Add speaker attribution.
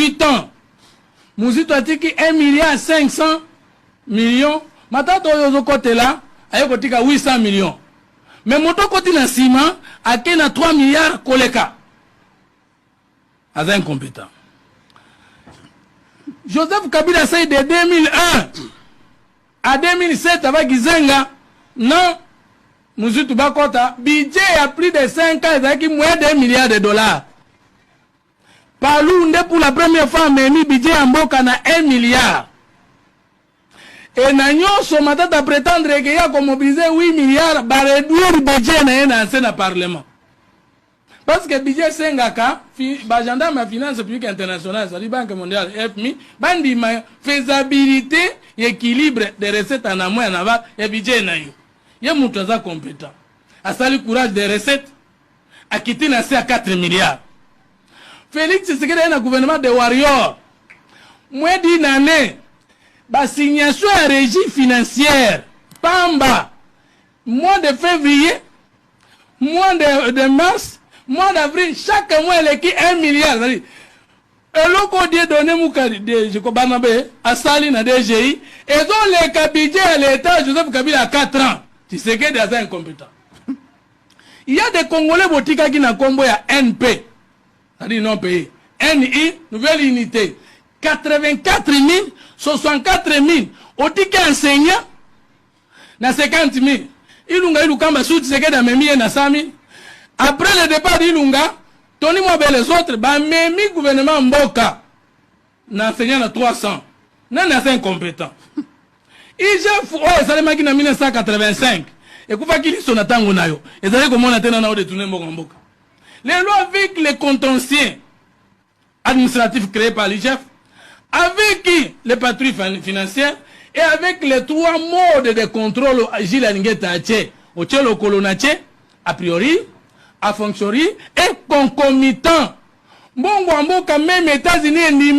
Speaker 1: 8 ans, Muzito atiki 1 milliard 500 millions. Matata oyo ozokotela aye kotika 800 millions, mais moto akoti na nsima ake na 3 milliards koleka, aza incompétent. Joseph Kabila asali de 2001 à 2007 avec Gizenga na Muzitu bakota budget ya plus de 5 ans ezalaki moins de 1 milliard de dollars. Palu nde pour la première fois amemi budget ya mboka na 1 milliard. E na nyonso, Matata prétendre ke ya komobiliser 8 milliards, baréduire budget na ye na nse na parlement, parce que budget esengaka bagendarme ya finance publique internationale, ezali Banque mondiale, FMI, bandima faisabilité ya équilibre de recette en amont, en aval ya budget na yo. Ye moto aza compétent, asali courage de recette, akiti na se ya 4 milliards. Félix Tshisekedi aye na gouvernement de warrior. Moins d'une année, baassignation ya régie financière pamba, mois de février, mois de mars, mois d'avril, chaque mois eleki 1 milliard. C'est-à-dire eloko Dieudonné Mukadi Barnabe asali na DGI ezoleka budget ya l'État Joseph Kabila ya 4 ans. Tshisekedi aza incompétent. Il y a des Congolais botikaki na nkombo ya NP, c'est-à-dire non payé, NI, nouvelle unité, 84 000, 64 000. Otiki enseignant na 50 000. Ilunga Ilukamba su, Tshisekedi amemi ye na 100 000. Après le départ d'Ilunga, Tony Mwabe, les autres bamemi gouvernement mboka na enseignant na 300. Nani aza incompétent? IGF oyo esalemaki na 1985 ekufaki liso na ntango na yo, ezali komona te nana odétourner mboka mboka. Lelo, avec les contentieux administratifs créés par l'IGF, avec les patrouilles financières et avec les trois modes de contrôle Gilles Alingete atie, otie lokolo na tie, a priori, a fortiori et concomitant, mbongo ya mboka, même États-Unis endimi.